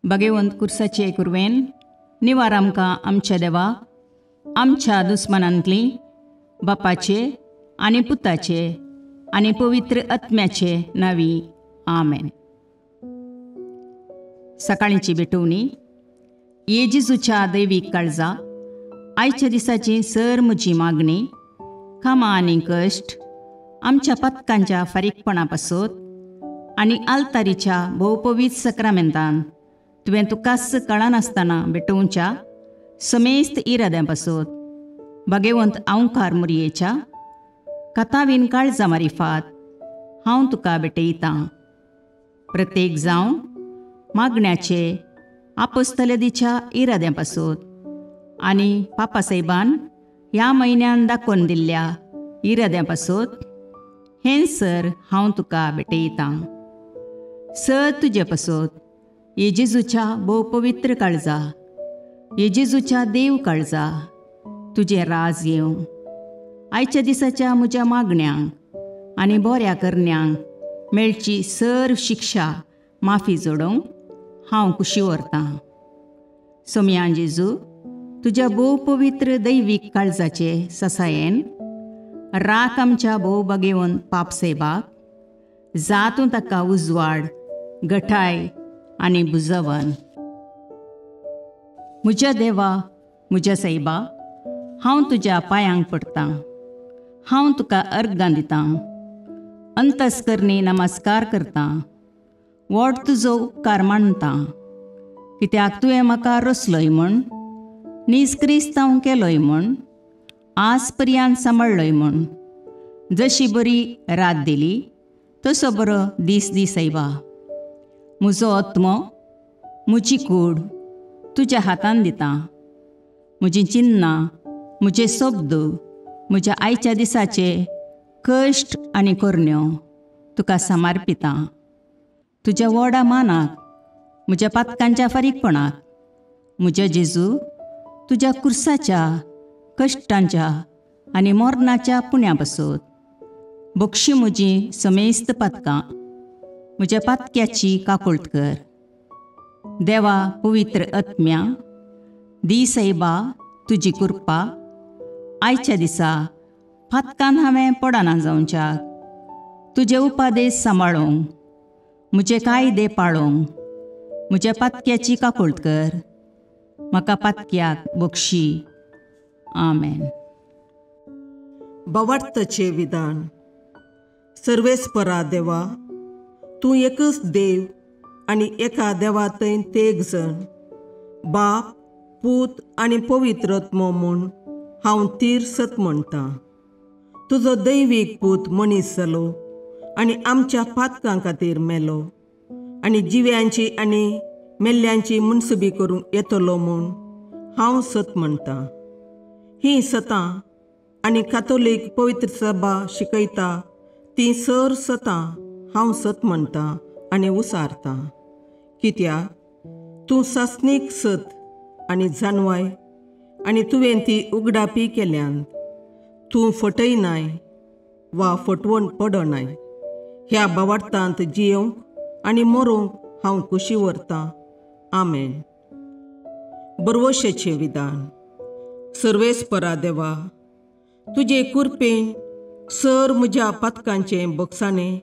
भगेवंत कुर्साचे कुरवेन निवार आमकां आमच्या देवा आमच्या दुस्मनांतली बापाचे आनी पुताचे आनी पवित्र आत्म्याचे नांवी आमेन. सकाळींची भेटवणी. ये जेजूच्या दैवीक काळजा, आयच्या दिसाची सर म्हजी मागणी, कामां आनी कश्ट आमच्या पथकांच्या फारीकपणा पासत आनी आल्तारीच्या भोवपवीत सक्रामेंतान तुवें तुकाच कळनासतना भेटोवच्या समेस्त इराद्यां पासत भगेवंत आंवकार मुरयेच्या कथावीन काळजा मारिफात हांव तुका भेटयतां. प्रत्येक जावं मागण्याचे आपोस्तलदीच्या इराद्यां पासत आनी पापासाहेबान ह्या म्हयन्यान दाखोवन दिल्ल्या इराद्यां पासत हें सर हांव तुका भेटयतां. सर तुजे पासत ये जेजूच्या भोव पवित्र काळजा, ये जेजूच्या देव काळजा, तुजें राज येवं. आयच्या दिसाच्या म्हज्या मागण्यांक आनी बऱ्या करण्यांक मेळची सर शिक्षा माफी जोडोवंक हांव कुशी व्हरतां. सोमया जेजू, तुज्या भोव पवित्र दैवीक काळजाचे ससायेन राख आमच्या भोव बगेवन पापसेबाक, जातूं ताका उजवाड गठाय आनी बुजवन. म्हज्या देवा, म्हज्या सायबा, हांव तुज्या पांयांक पडटां, हांव तुका अर्गां दितां, अंतस्करणी नमस्कार करतां, व्हड तुजो उपकार मानतां, कित्याक तुवें म्हाका रचलोय म्हूण, नीज क्रिस्तांव केलोय म्हूण, आज पर्यंत सांबाळ्ळोय म्हूण. जशी बरी रात दिली तसो बरो दीस दी सायबा. म्हजो आत्मो, म्हजी कूड तुज्या हातान दितां. म्हजीं चिन्नां, म्हजे शब्द, म्हज्या आयच्या दिसाचे कश्ट आनी करण्यो तुका समर्पितां. तुज्या व्हडा मानाक, म्हज्या पातकांच्या फारीकपणाक, म्हज्या जेजू तुज्या कुर्साच्या कश्टांच्या आनी मरणाच्या पुण्या पासत बक्षी म्हजी समेस्त पातकां, म्हज्या पातक्याची काकुळट कर. देवा पवित्र आत्म्या, दी सायबा तुजी कृपा आयच्या दिसा पातकान हांवें पडना जावच्याक, तुजे उपादेश सांबाळूंक, म्हजे कायदे पाळूंक म्हज्या पातक्याची काकुळट कर. म्हाका पातक्याक बक्षी. आमेन. भावार्थाचें विधान. सर्वेस्परा देवा, तूं एकच देव आनी एका देवा थंय तेग जण, बाप, पूत आनी पवित्र आत्मो म्हूण हांव तीर सत म्हणटां. तुजो दैवीक पूत मनीस जालो आनी आमच्या पातकां खातीर मेलो आनी जिव्यांची आनी मेल्ल्यांची मुनसुबी करूंक येतलो म्हूण हांव सत म्हणटां. हीं सतां आनी कातोलीक पवित्र सभा शिकयता तीं सर सतां हांव सत म्हणटां आनी उसारतां. कित्याक तूं सासणीक सत आनी जानवाय आनी तुवें ती उगडापी केल्यान. तूं फटयनाय वा फटवण पडनाय. ह्या भावार्थांत जियोवंक आनी मरूंक हांव कुशी व्हरतां. आमेन. बरवशेचें विधान. सर्वेस्परा देवा, तुजे कुरपेन सर म्हज्या पातकांचें बक्षाणें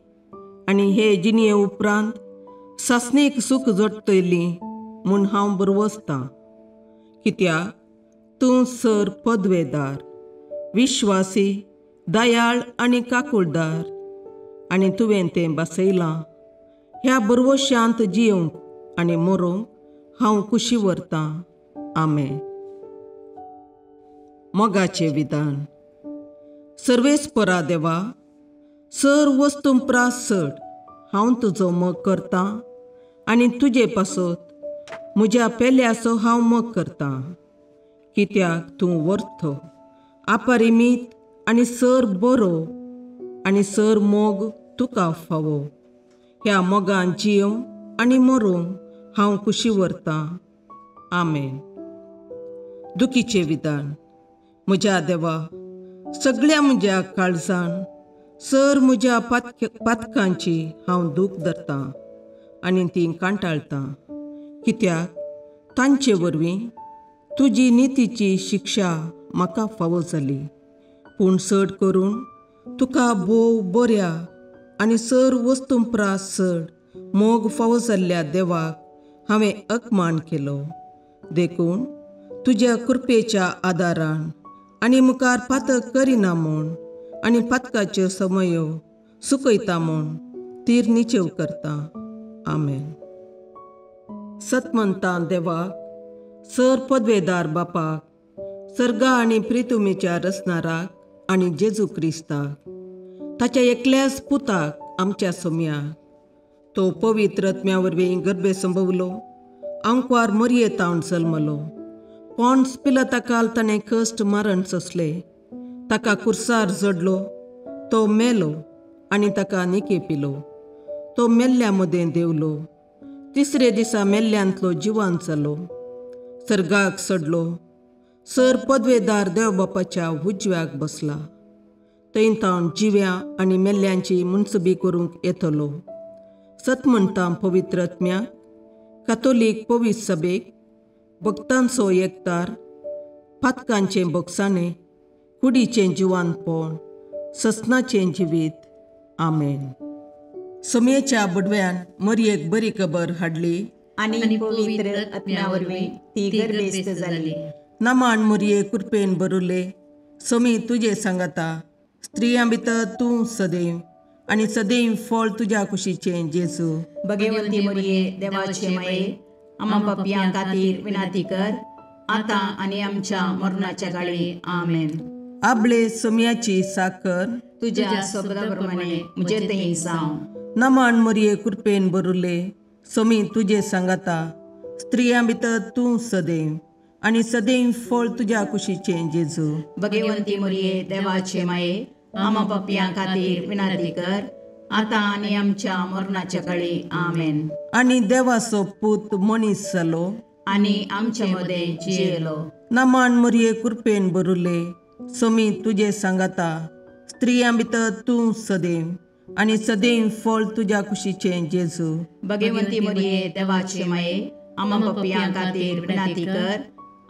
आनी हे जिणये उपरांत सासणीक सूख जोडटली म्हूण हांव बरवसतां. कित्याक तूं सर पदवेदार, विश्वासी, दयाळ आनी काकुळदार आनी तुवें तें बसयलां. ह्या बरवशांत जियोवंक आनी मरूंक हांव कुशी व्हरतां. आमेन. मोगाचें विधान. सर्वेस्परा देवा, सर वस्तूं प्रास चड हांव तुजो मोग करतां आनी तुजे पासत म्हज्या पेल्याचो हांव मोग करतां. कित्याक तूं वर्थ, अपरिमीत आनी सर बरो आनी सर मोग तुका फावो. ह्या मोगान जियोवंक आनी मरूंक हांव कुशी व्हरतां. आमेन. दुखीचें विधान. म्हज्या देवा, सगळ्या म्हज्या काळजान सर म्हज्या पातकांची हांव दूख धरतां आनी ती कांटाळटां. कित्याक तांचे वरवीं तुजी नितीची शिक्षा म्हाका फावो जाली. पूण चड करून तुका भोव बऱ्या आनी सर वस्तूं प्रास चड मोग फावो जाल्ल्या देवाक हांवें अपमान केलो. देखून तुज्या कृपेच्या आदारान आनी मुखार पातक करिना म्हूण आनी पातकाच्यो समयो सुकयता म्हूण तीर निचेव करता. आमेन. सतमंता देवाक, सर पदवेदार बापाक, सर्गा आनी प्रितुमेच्या रचणाराक आनी जेजू क्रिस्ताक, ताच्या एकल्याच पुताक आमच्या सोम्याक, तो पवित्र आत्म्या वरवीं गर्भे संभवलो, आंकवार मरये तावन जल्मलो, पॉन्स पिलाता ताणें कश्ट मारण सोंसले, ताका कुर्सार जडलो, तो मेलो आनी ताका निके पिलो, तो मेल्ल्या मदें देवलो, तिसरे दिसा मेल्ल्यांतलो जिवान जालो, सर्गाक सडलो, सर पदवेदार देवबापाच्या उजव्याक बसला, थंय तावन जिव्या आनी मेल्ल्यांची मुनसबी करूंक येतलो. सत म्हणटा पवित्र आत्म्याक, कातोलीक पवित्र सभेक, भक्तांचो एकतार, पातकांचें बोगसाणें, कुडीचें जिवानपण, ससनाचें जिवीत. आमेन. सोमयेच्या बुडव्यान मरयेक बरी खबर हाडली आनी पवित्र आत्म्या वरवीं ती गर्भेस्त जाली. नमान मरये कृपेन भरुले, सोमी तुजे सांगाता, स्त्रियां भितर तूं सदैव आनी सदैव फळ तुज्या कुशीचें जेजू. भगवंती मरये देवाचे माये, आमा पापयां खातीर विनंती कर, आतां आनी आमच्या मरणाच्या काळी. आमेन. आबळे सोमयाची साकर तुज्या शब्दा प्रमाणे म्हजे थंय जावं. नमान मरये कृपेन भरुले, सोमी तुजे सांगाता, स्त्रियां भितर तूं सदैव आनी सदैव फळ तुज्या कुशीचें जेजू. भगवंती मरये देवाचे माये, आमा पापयां खातीर विनंती कर, आतां आनी आमच्या मरणाच्या काळी. आमेन. आनी देवाचो पूत मनीस जालो आनी आमच्या मदें जियेलो. नमान मरये कृपेन भरुले, सोमी तुजे सांगाता, स्त्रियां भितर तूं सदैव आनी सदैव फळ तुज्या कुशीचें जेजू. भगवंती मरये देवाचे माये, आमा पापयां खातीर विनंती कर,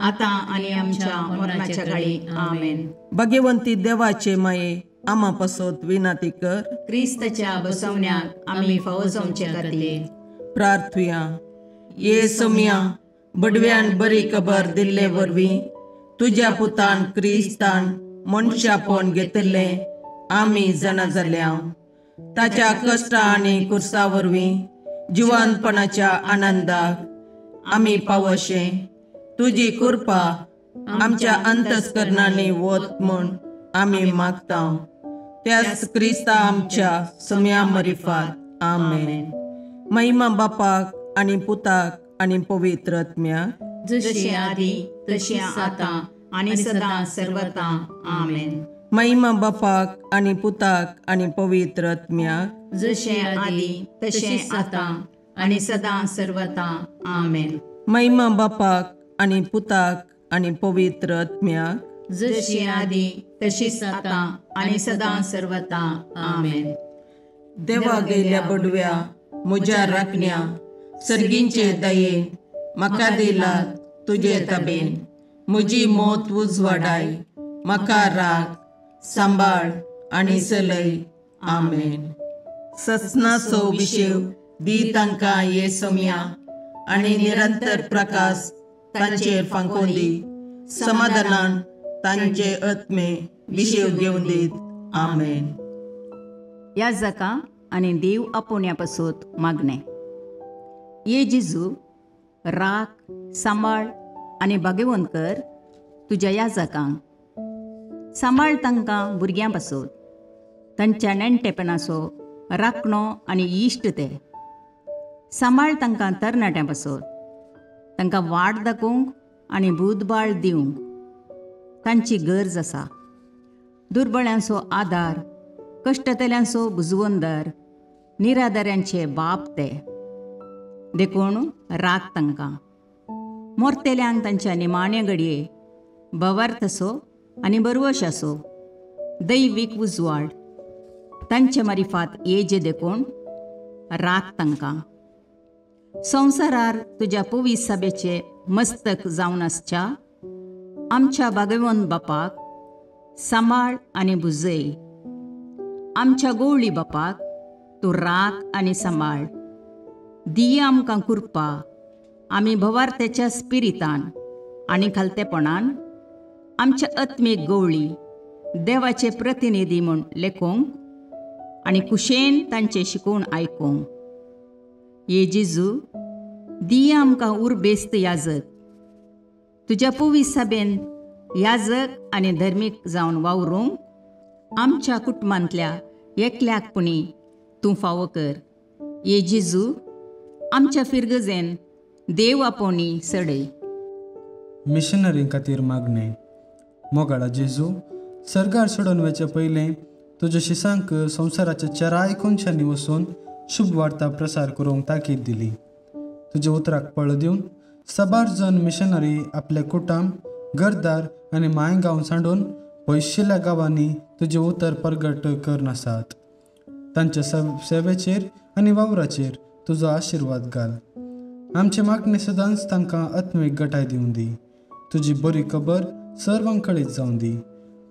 आतां आनी आमच्या मरणाच्या काळी. आमेन. भगवंती देवाचे माये, आमा पासत विनंती कर, क्रिस्ताच्या बसवण्याक आमी फावो जावचे खातीर. प्रार्थुया. ये सोमया, बडव्यान बरी खबर दिल्ले वरवीं तुज्या पुतान क्रिस्तान मनशापण घेतिल्लें आमी जाणा जाल्या. ताच्या कश्टा आनी कुर्सा वरवीं जिवानपणाच्या आनंदाक आमी पावशें तुजी कृपा आमच्या अंतस्करणांनी वत म्हूण आमी मागता. त्याच क्रिस्ता आमच्या सोम्या मरिफात. आमेन. महिमा बापाक आनी पुताक आनी पवित्र आत्म्याक, जशी आदी तशी आतां आनी सदां सर्वता. आमेन. महिमा बापाक आनी पुताक आनी पवित्र आत्म्याक, जशें आदी तशें आतां आनी सदां सर्वता. आमेन. महिमा बापाक आनी पुताक आनी पवित्र आत्म्याक, जशी आदी तशीच आतां आनी सदां सर्वता. आमेन. देवा गेल्या बडव्या म्हज्या राखण्या, सर्गींचे दयेन म्हाका दिला तुजे तबेन, म्हजी मौत उजवाडाय, म्हाका राख सांबाळ आनी चलय. आमेन. ससनाचो विशेव दी तांकां ये सोम्या आनी निरंतर प्रकाश तांचेर फांकोवन दी, समाधानान तांचे आत्मे विशेव घेवन दीत. आमेन. ह्या जाका आनी देव आपोवण्या पासत मागणें. ये जेजू, राख सांबाळ आनी भाग्यवंत कर तुज्या ह्या जाकांक. सांबाळ तांकां भुरग्यां पासत, तांच्या नेणटेपणाचो राखणो आनी इश्ट ते. सांबाळ तांकां तरणाट्यां पासत, तांकां वाट दाखोवंक आनी बुदबाळ दिवंक तांची गरज आसा. दुर्बळ्यांचो आदार, कश्टतल्यांचो बुजवंदर, निराधाऱ्यांचे बाप ते. देखून राख तांकां. मोरतेल्यांक तांच्या निमाण्या घडये भवार्थ असो आनी बरवश असो दैवीक उजवाड तांचे मारिफात येजे. देखून राख तांकां. संवसारार तुज्या पवित्र सभेचे मस्तक जावन आसच्या आमच्या भागवंत बापाक सांबाळ आनी भुजय. आमच्या गोवळी बापाक तूं राख आनी सांबाळ. दी आमकां कृपा आमी भवार्थ्याच्या स्पिरितान आनी खालतेपणान आमच्या आत्मीक गोवळी देवाचे प्रतिनिधी म्हूण लेखूंक आनी कुशेन तांचें शिकोवन आयकूंक. ये जेजू, दी आमकां उर्बेस्त याजक, तुज्या पवित्र सभेन याजक आनी धर्मीक जावन वावरूंक आमच्या कुटुंबांतल्या एकल्याक पुणी तूं फावो कर. ये जेजू, आमच्या फिरगजेन देव आपोवणी सडय. मिशनरी खातीर मागणें. मोगाळा जेजू, सर्गार सोडून वचचे पयलें तुज्या शिसांक संवसाराच्या चाराय कोनशांनी वचून शुभ वार्ता प्रसार करूंक ताकीद दिली. तुज्या उतराक पळ दिवन साबार जण मिशनरी आपले कुटाम, घरदार आनी मांय गांव सांडून पयशिल्ल्या गांवांनी तुजें उतर परगट करनासात. तांच्या सेवेचेर आनी वावराचेर तुजो आशिर्वाद घाल. आमचे मागणे सदांच तांकां आत्मीक गटाय दिवन दी. तुजी बरी खबर सर्वांक कळीत जावन दी.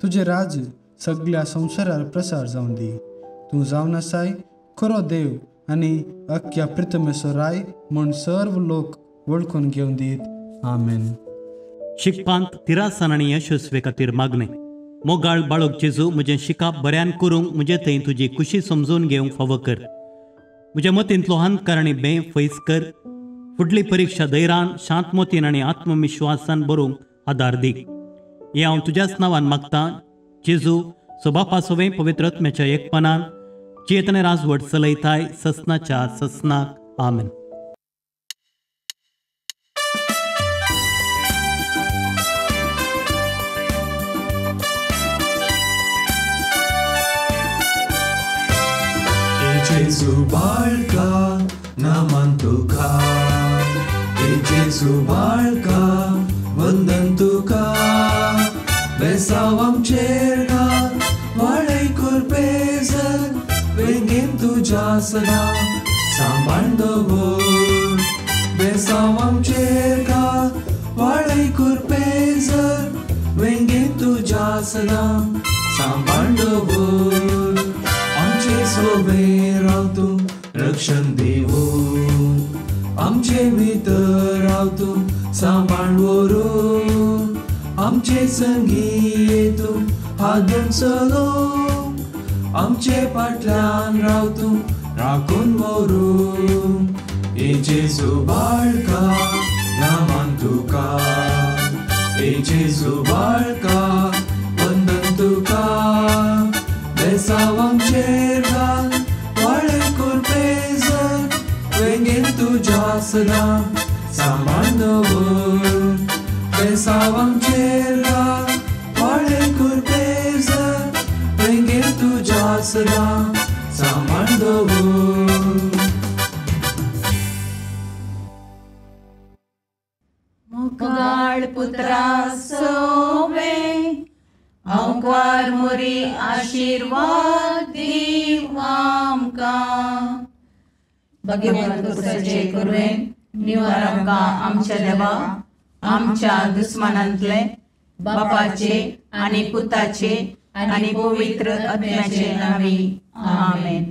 तुजें राज सगळ्या संवसारार प्रसार जावन दी. तूं जावन आसाय खरो देव आनी अख्ख्या प्रितमेचो राय म्हूण सर्व लोक वळखून घेवन दीत. आमेन. शिकपांत तिरासान आनी यशस्वी खातीर मागणें. मोगाळ बाळक जेजू, म्हजें शिकप बऱ्यान करूंक म्हजे थंय तुजी खुशी समजून घेवंक फावो कर. म्हज्या मतींतलो अंधकार आनी बें फैस कर. फुडली परिक्षा धैर्यान, शांत मतीन आनी आत्मविश्वासान बरोवंक आदार दी. हें हांव तुज्याच नांवान मागतां जेजू, सबापा सवें पवित्र आत्म्याच्या एकपणान चेतन राजवट चलयताय ससनाच्या ससनाक. आमेन. जेजू बाळका नामान तुका, हे जेजू बाळका वंदन तुका, बेसांव आमचेर घाल वाळय कुरपेजर, वेंगेन तुज्या सदां सांबाळ दवर. बेसांव आमचेर घाल वाळय कुरपेजर, वेंगेन तुज्या सदां सांबाळ दवर. आमचे सोबे राव तूं रक्षण दिवून, आमचे भितर राव तूं सांबाळ व्हरून, आमचे संगी तूं हात धरून चलोवंक, आमचे फाटल्यान राव तूं राखून व्हरून. हे जेजू बाळका नामान तुका, हे जेजू बाळका वंदन तुका, बेसांव आमचेर घाल वाळय कुरपेजर, वेंगेन तुज्या सदां सांबाळ दवर. बेसांव आमचेर घाल वाळय कुरपेजर, वेंगेन तुज्या सदां सांबाळ दवर. मोगाळ पुत्रा सोवे अंकार मोरी आशीर्वाद दीव आमकां. भगवंत पुरुषाचे कुरवेन निवार आमकां आमच्या देवा, आमच्या दुस्मानांतले बापाचे आनी पुताचे आनी पवित्र आत्म्याचे नांवी. आमेन.